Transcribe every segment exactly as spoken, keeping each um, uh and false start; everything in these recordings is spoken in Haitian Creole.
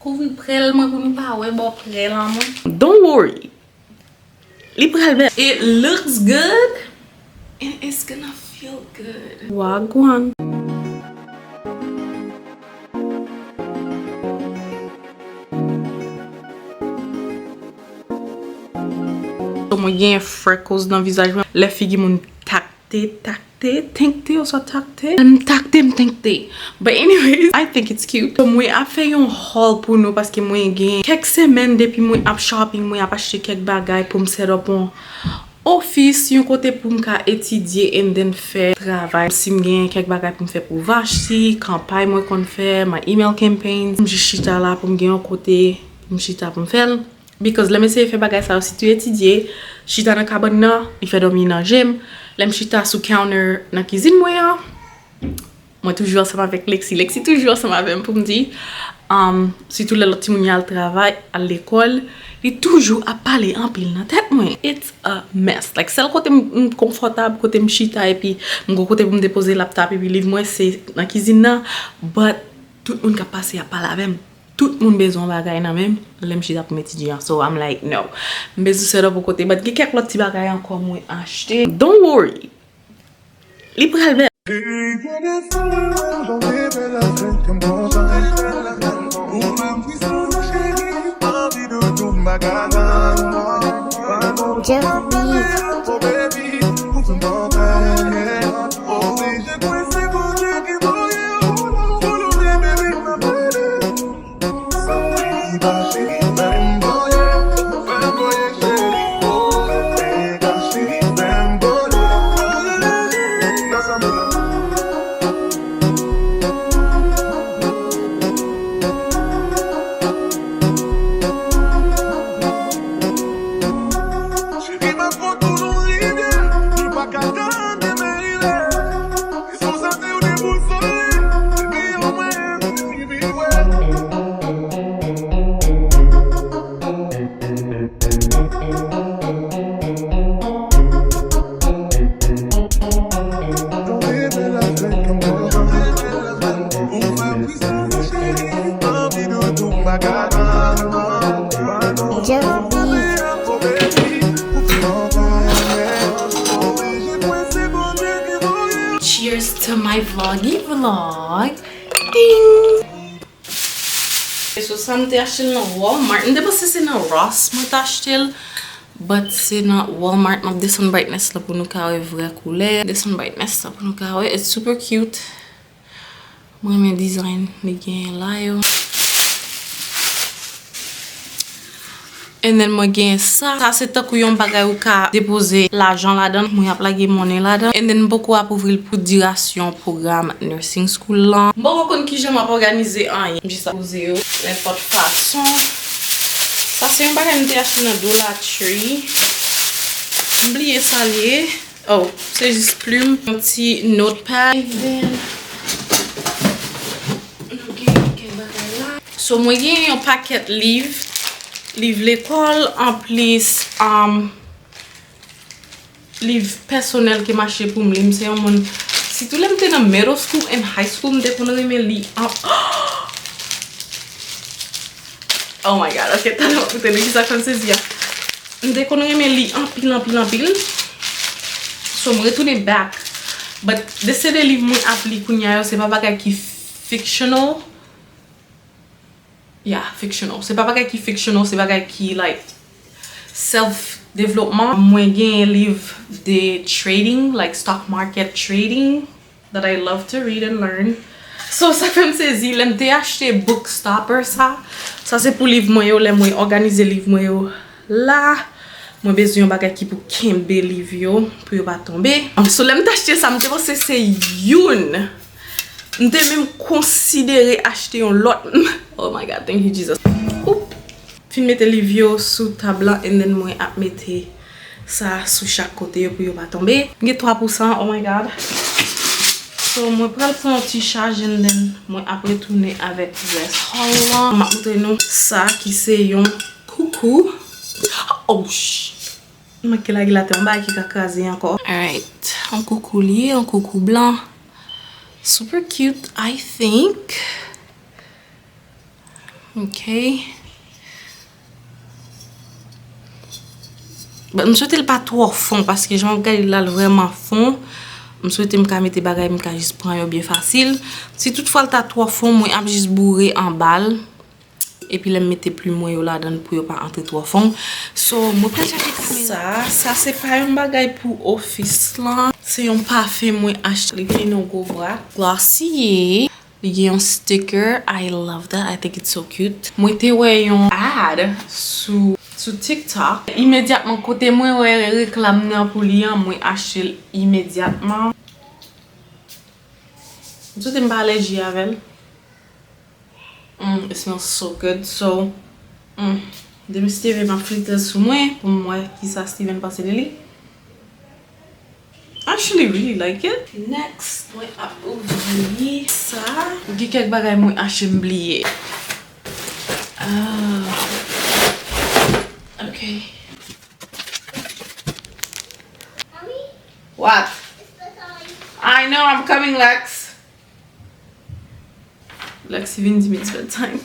Ouvri prè l mwen pou nou pa wè bò prè l an mwen. Don't worry. Li pral bèl. It looks good and it's gonna feel good. Wagwan. So, mwen gen freckles nan vizaj mwen. Lè figi moun takte, takte, tenkte, oswa takte. M takte, m tenkte. But anyways, I think it's cute. So, mwen ap fè yon haul pou nou paske mwen gen kèk semèn depi mwen ap shopping, mwen ap achte kèk bagay pou m set up yon office, yon kote pou m ka etidye and then fè travay. Si m gen kèk bagay pou m fè pou Vashti, kanpay mwen konn fè, my email campaigns, m jis chita la pou m gen yon kote pou m chita pou m fè l. Because lè m eseye fè bagay sa yo, sitou etidye, chita nan kabann nan, li fè dòmi nan je m. Lè m chita sou counter nan kizin mwen an, mwen toujou ansanm avèk Lexi. Lexi toujou ansanm avè m pou m di, um, sitou lè lòt timoun yo al travay, al lekòl, li toujou ap pale anpil nan tèt mwen. It's a mess. Like, sèl kote m, m konfòtab, kote m chita, epi m gon kote pou m depoze laptop epi liv mwen, se nan kizin nan. But tout moun k ap pase ap pale avè m. Tout moun bezwen yon bagay nan men m lè m chita pou m etidye an. So, I'm like, no. M bezwen set up yon kote. But gen kèk lòt ti bagay ankò mwen achte. Don't worry. Li pral bèl. Jeff Beats. Jeff Beats. Cheers to my vloggy vlog. Ding! So sa m te achte l nan Walmart. M te panse se nan Ross mwen t achte l. But se nan Walmart. M ap desann brightness la pou nou ka wè vrè koulè. Desann brightness la pou nou ka wè. It's super cute. Mwen renmen design li genyen la yo. And then mwen gen sa. Sa se tankou yon bagay ou ka depoze lajan ladan l. Mwen ap lage monnen ladan. And then m poko ap ouvri l pou dirasyon pwogram nursing school lan. M poko konn kijan m ap òganize anyen. M jis ap poze yo nenpòt fason. Sa se yon bagay m te achte nan Dollar Tree. M bliye sa l ye. Oh, se jis plim, yon ti notepad. And then, nou gen kèk bagay la. So, mwen gen yon pakèt liv, liv lekòl, anplis, um, liv pèsonèl ke m achte pou m li. M se yon moun, sitou lè m te nan middle school and high school, m te konn renmen li an-, oh my God, ok, talè w ap koute li, kisa k fè m sezi a. M te konn renmen li anpil, anpil, anpil. So, m retounen back. But, de se de liv mwen ap li kounye a yo, se pa bagay ki fictional. Yeah, fictional. Se pa bagay ki fictional, se bagay ki, like, self development. Mwen gen liv de trading, like, stock market trading that I love to read and learn. So, sa fè m sezi, lè m te achte Bookstopper sa, sa se pou liv mwen yo, lè mwen òganize liv mwen yo la, mwen bezwen yon bagay ki pou kenbe liv yo, pou yo pa tonbe. So, lè m te achte sa, m te panse se youn. M te menm konsidere achte yon lòt. Oh my God, thank you, Jesus. Oup. Fin mete liv yo sou tab la, and then mwen ap mete sa sou chak kote yo pou yo pa tonbe. M gen twa pou san, oh my God. So, mwen pral pran yon ti chaj, and then mwen ap retounen avèk rest haul lan. M ap montre nou sa ki se yon koukou. Oh, sh-, m manke lage l atè, yon bagay ki ka kraze ankò. Alright, yon koukou li ye, yon koukou blan. Super cute, I think. Ok. But m swete l pa twò fon, paske jan m ap gade l la, l vrèman fon. M swete m ka mete bagay, m ka jis pran yo byen fasil. Si toutfwa l ta twò fon, mwen ap jis boure anba l. Epi lè m mete plim mwen yo ladan l pou yo pa antre twò fon. So, mwen pral chache kamera. Sa, sa se pa yon bagay pou ofis lan. Se yon pafen mwen achte. Li vini nan gwo bwa. Glossier. Li gen yon sticker. I love that. I think it's so cute. Mwen te wè yon ad sou, sou TikTok. Imedyatman, kote mwen wè reklam nan pou li an, mwen achte l imedyatman. M swete m pa alèji avè l. Mm, it smells so good. So, mm, depi Steven ap flite l sou mwen, pou m wè kisa Steven panse de li. I actually really like it. Next, mwen ap ouvri sa. Gen kèk bagay mwen achte m bliye. Ah. Ok. What? I know, I'm coming, Lex. Lexi vin di m it's bedtime.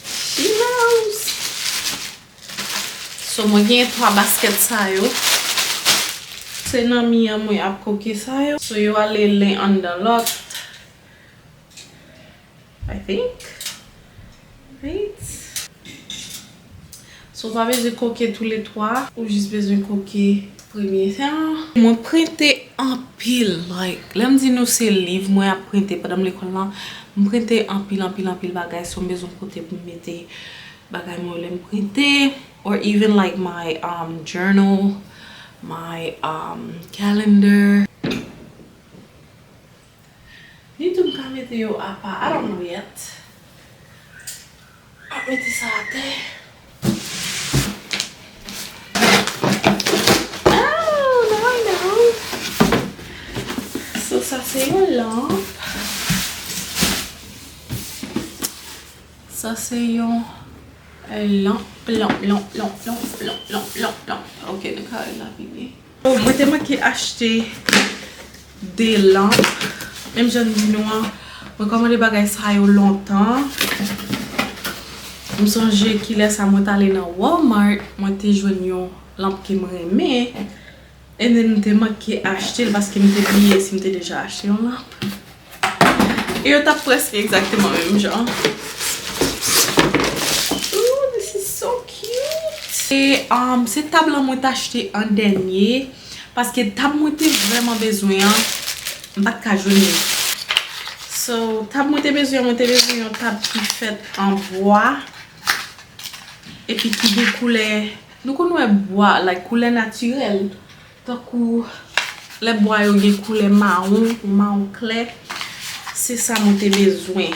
She knows. So, mwen gen twa basket sa yo. Se nan mi an mwen ap koke sa yo. So, yo ale len anndan lòt. I think. Right? So, w pa bezwen koke toulètwa, ou jis bezwen koke premye sa. Mwen prente anpil, like, lè m di nou se liv mwen ap prente pandan m lekòl lan, m prente anpil, anpil, anpil bagay, so m bezwen kote pou m mete bagay mwen yo lè m prente, or even, like, my, um, journal, my, um, calendar. Ni tou m ka mete yo apa, I don't know yet. M ap mete sa atè. Oh, now I know. So, sa se yon lanp. Sa se yon, eh, lanp, lanp, lanp. Ok, nou ka wè l la pi byen. Mwen te manke achte de lanp. Menm jan m di nou an, mwen kòmande bagay sa yo lontan. M sonje kilè sa mwen t ale nan Walmart, mwen te jwenn yon lanp ke m renmen. And then m te manke achte l paske m te bliye si m te deja achte yon lanp. E yo t ap prèske egzakteman menm jan. Ooh, this is so cute. E, um, se tab lan mwen t achte an dènye, paske tab mwen te vrèman bezwen an, m pa t ka jwenn li. So, tab mwen te bezwen an, mwen te bezwen yon tab ki fèt an bwa, epi ki gen koulè, nou konn wè bwa, like, koulè natirèl. Tankou lè bwa yo gen koulè mawon, mawon klè, se sa mwen te bezwen.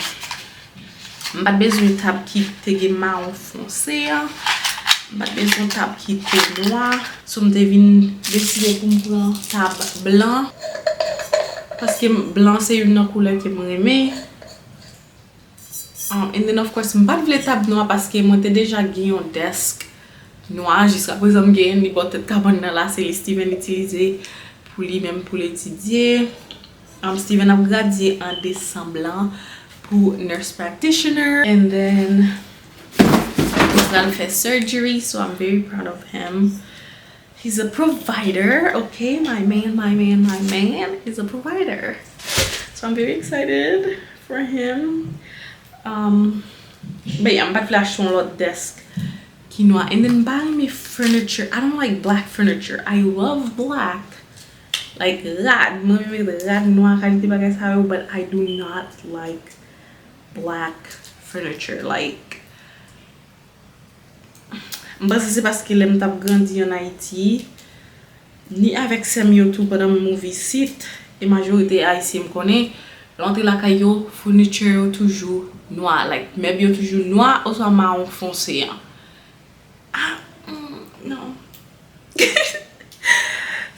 M pa t bezwen tab ki te gen mawon fonse an. M pa t bezwen tab ki te nwa. So, m te vin deside pou m pran tab blan. Paske m, blan se youn nan koulè ke m renmen. Um, and then, of course, m pa t vle tab nwa paske mwen te deja gen yon dèsk nwa. Jiskaprezan, m genyen li bò tèt kabann nan la. Se li Steven itilize pou li menm, pou l etidye. Um, Steven ap gradye an desanm lan pou nurse practitioner. And then, li pral fè surgery, so I'm very proud of him. He's a provider, okay? My man, my man, my man is a provider. So I'm very excited for him. Um, but yeah, m pa t vle achte yon lòt dèsk ki nwa. And then, m pa renmen furniture. I don't like black furniture. I love black. Like, rad. Mwen renmen rad nwa, kalite bagay sa yo, but I do not like black furniture. Like, M panse se paske lè m t ap grandi ann Ayiti, ni avèk sè m yo tou, pandan m move isit, e majorite Ayisyen m konnen, lè w antre lakay yo, furniture yo toujou nwa, like, mèb yo toujou nwa oswa mawon fonse an. Ah, mm, non.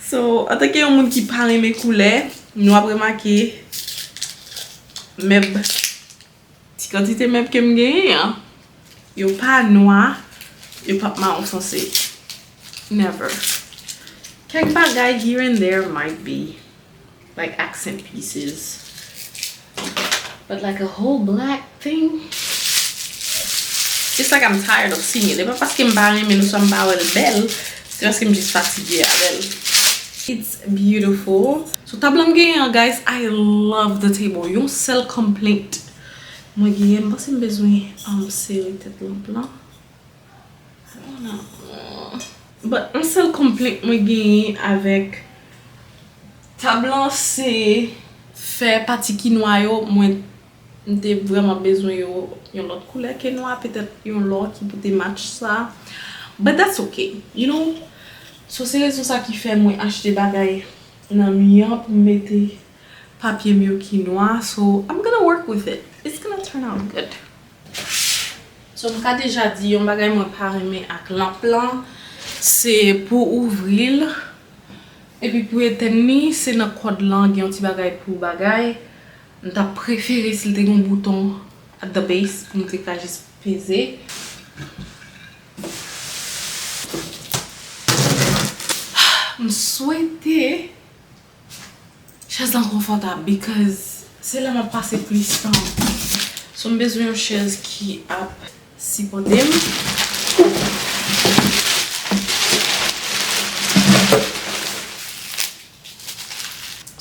So, antanke yon moun ki pa renmen koulè, nou ap remake mèb Ti kantite mèb ke m genyen an, yo pa nwa, yo p ap mawon fonse. Never. Kèk bagay here and there might be, like accent pieces. But like a whole black thing, It's like I'm tired of seeing it. E pa paske m pa renmen l oswa m pa wè l bèl, se paske m jis fatige avè l. It's beautiful. So, tab la m genyen an, guys, I love the table. Yon sèl complaint mwen genyen, m panse m bezwen, um, sere tèt lanp lan. But yon sèl complaint mwen genyen avèk tab lan, se fè pati kinwa yo, mwen, m te vrèman bezwen yo yon lòt koulè ke nwa, petèt yon lò ki pou te match sa. But that's okay, you know. So, se rezon sa ki fè mwen achte bagay nan mi an pou m mete papye m yo ki nwa. So, I'm gonna work with it. It's gonna turn out good. So, m ka deja di yon bagay mwen pa renmen ak lanp lan, se pou ouvri l, epi pou etèn li, se nan kòd lan, gen yon ti bagay pou bagay. M ta prefere si l te gen yon bouton at the base pou m te ka jis peze. M swete chèz lan konfòtab because se la m ap pase plis tan. So, m bezwen yon chèz ki ap sipòte m.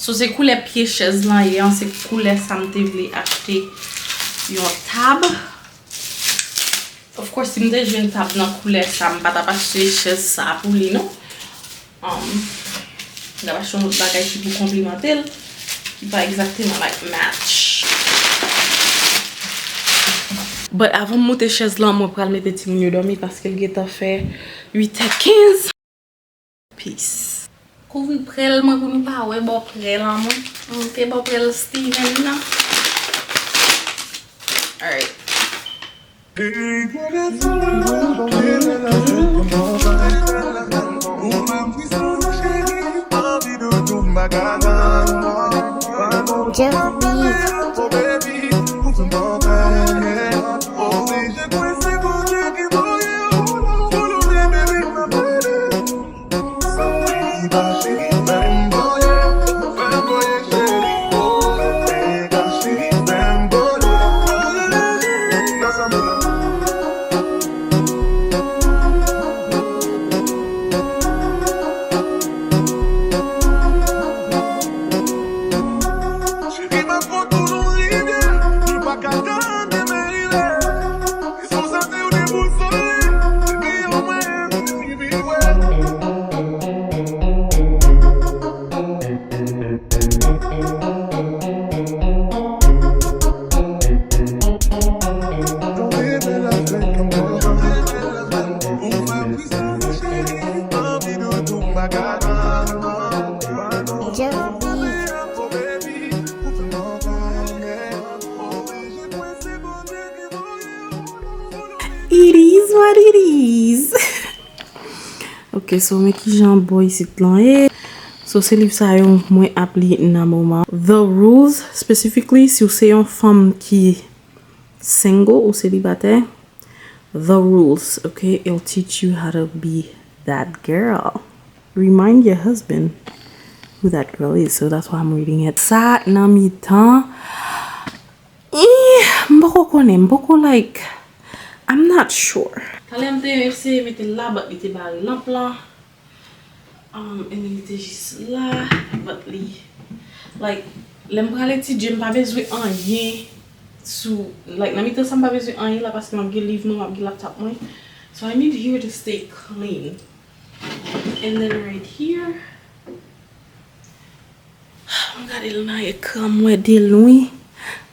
So, se koulè pye chèz lan ye an, se koulè sa m te vle achte yon tab. Of course, si m te jwenn tab nan koulè sa, m pa t ap achte chèz sa pou li, non. Um, m t ap achte yon lòt bagay ki pou konplimante l, ki pa egzakteman, like, match. But avan m moute chèz lan, mwen pral mete timoun yo dòmi paske l gentan fè uit è kenz. Peace. Kouvri prè l mwen pou nou pa wè bò prè l an mwen. Monte bò prè l Steven nan. Alright. Jeff Beat. It is what it is. Ok, so men kijan bò isit lan ye. So se liv sa yo mwen ap li nan moman. The Rules, specifically, si w se yon fanm ki single ou selibatè, The Rules, ok, it'll teach you how to be that girl. Remind your husband who that girl is. So that's why I'm reading it. Sa nan mitan. Eh, m poko konnen, m poko, like, I'm not sure. Talè m te eseye mete l la, but li te bare lanp lan. Um, and then li te jis la, but li, like, lè m pral etidye, m pa bezwen anyen sou, like, nan mitan sa, m pa bezwen anyen la, paske m ap gen liv mwen, m ap gen laptop mwen. So I need here to stay clean. And then right here, m gade l nan ekran, m wè de lwen.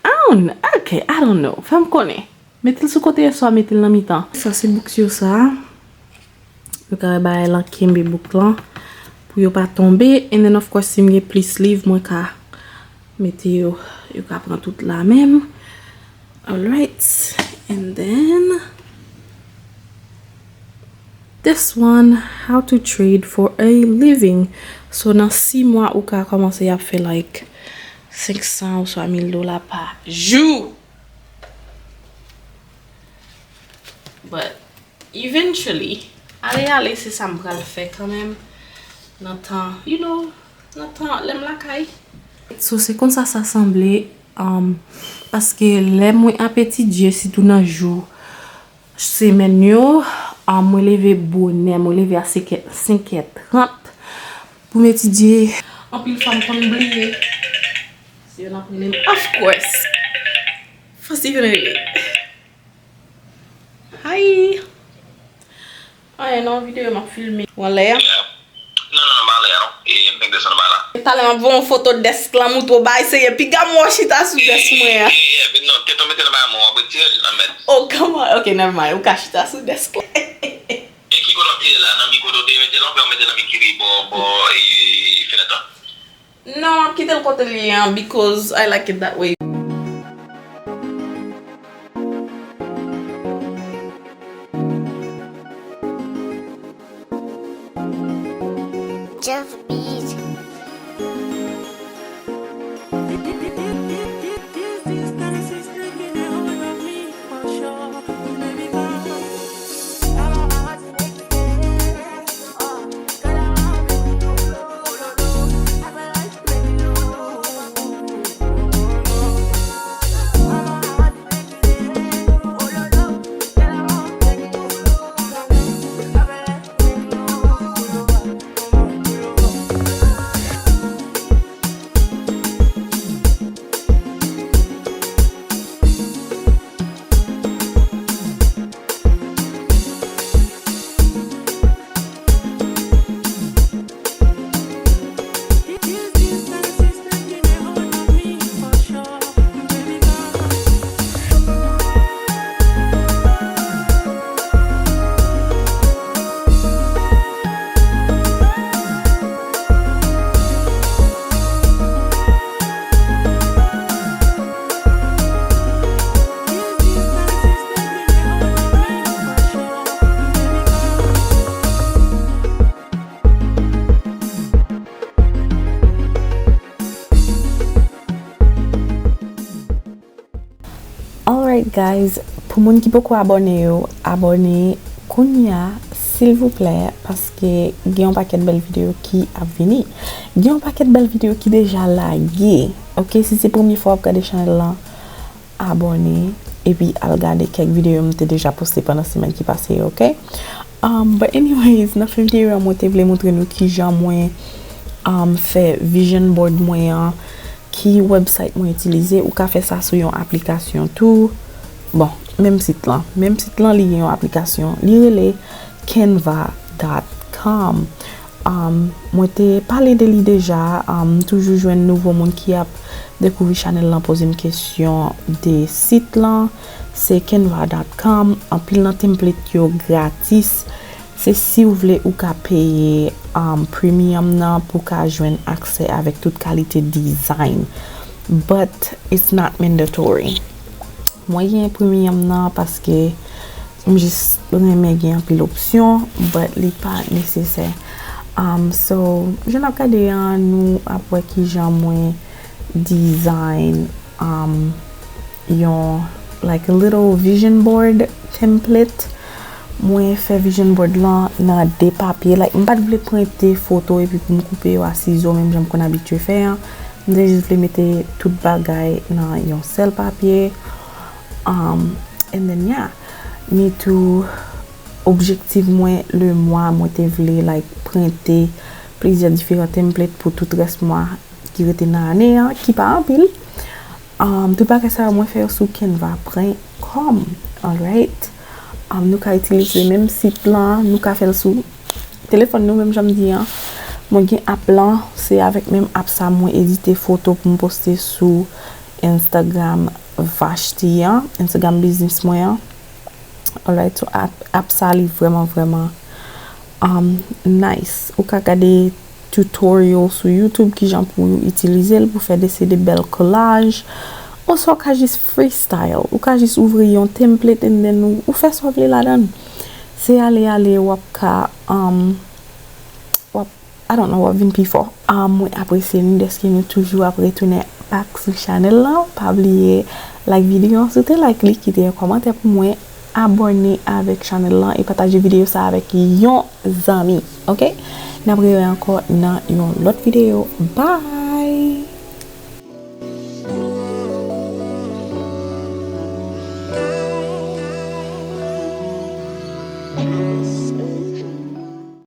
I don't, ok, I don't know. Fè m konnen. Mete l sou kote yo, swa mete l nan mitan. Sa se books yo sa. Yo ka wè bagay lan kenbe book lan pou yo pa tonbe. And then, of course, si m gen plis liv, mwen ka mete yo, yo ka pran tout la menm. Alright. And then, this one, how to trade for a living. So, nan sis mwa, ou ka kòmanse ap fè, like, senk san oswa mil dola pa jou. But eventually, ale ale, se sa m pral fè kanmenm. Nan tan, you know, nan tan lè m lakay. So, se konsa sa sanble, um, paske lè mwen ap etidye, sitou nan jou, Semèn yo, ah, mwen leve bonè, mwen leve a senk è, senk è trant pou m etidye. Anpil fanm konn bliye. Se youn ap rele m, of course. Fò Steven rele. Hi. Anyen non, videyo m ap filme. Ou anlè a? Yeah. Non, non, non, m pa anlè a, non. E, m fenk desann anba la. Talè m ap voye yon foto dèsk lan, m ou twò bay, seye piga m wè w chita sou dèsk mwen an. E, e, e, non, tèt ou mete nan bagay mwen, w ap retire l nan mèt. Oh, come on. Ok, never mind. Ou ka chita sou dèsk la. E ki kote w ap tire la? Nan mi kote w te mete l, oubyen w mete nan mi ki bò, bò, e, fenèt lan? Non, m ap kite l kote l ye an, because I like it that way. Jeff Beat. Alright guys, pou moun ki poko abòne yo, abòne kounye a, silvouplè, paske gen yon pakèt bèl videyo ki ap vini. Gen yon pakèt bèl videyo ki deja lage. Ok, si se premye fwa w ap gade chanèl lan, abòne, epi al gade kèk videyo m te deja poste pandan semèn ki pase yo, ok? Um, but anyways, nan fen videyo a, mwen te vle montre nou kijan mwen, um, fè vision board mwen an, ki website mwen itilize. Ou ka fè sa sou yon aplikasyon tou. Bon, menm sit lan. Menm sit lan, li gen yon aplikasyon. Li rele canva dot com. Um, mwen te pale de li deja. Um, m toujou jwenn nouvo moun ki ap dekouvri chanèl lan, poze m kesyon de sit lan. Se canva dot com. Anpil nan template yo gratis. Se si w vle ou ka peye, um, premium nan pou w ka jwenn aksè avèk tout kalite design. But it's not mandatory. Mwen gen premium nan paske m jis renmen gen anpil opsyon, but li pa nesesè. Um, so, jan n ap gade an, nou ap wè kijan mwen design, um, yon, like, a little vision board template. Mwen fè vision board lan nan de papye. Like, m pa t vle prente foto epi pou m koupe yo a sizo, menm jan m konn abitye fè an. M te jis vle mete tout bagay nan yon sèl papye. Um, and then, yeah. Ni tou objektif mwen, le mwa, mwen te vle, like, prente plizyè diferan template pou tout rès mwa ki rete nan ane an, ki pa anpil. Um, tout bagay sa yo, mwen fè yo sou canva pwen com, alright? Um, nou ka itilize menm sit lan, nou ka fè l sou telefòn nou, menm jan m di an. Mwen gen app lan, se avèk menm app sa mwen edite foto pou m poste sou Instagram Vashti an, Instagram business mwen an. Alright, so app, app sa li vrèman, vrèman, um, nice. Ou ka gade tutorial sou YouTube kijan pou w itilize l pou fè de, se de bèl collage. Oswa w ka jis freestyle. Ou ka jis ouvri yon template and then ou, ou fè sa w vle ladan l. Se ale, ale, w ap ka, um, w ap, I don't know, w ap vin pi fò. Ah, mwen apresye nou dèske nou toujou ap retounen back sou chanèl lan. Pa bliye like videyo an. Si w te like li, kite yon kòmantè pou mwen. Abòne avèk chanèl lan e pataje videyo sa avèk yon zanmi. Ok? N ap rewè ankò nan yon lòt videyo. Bye!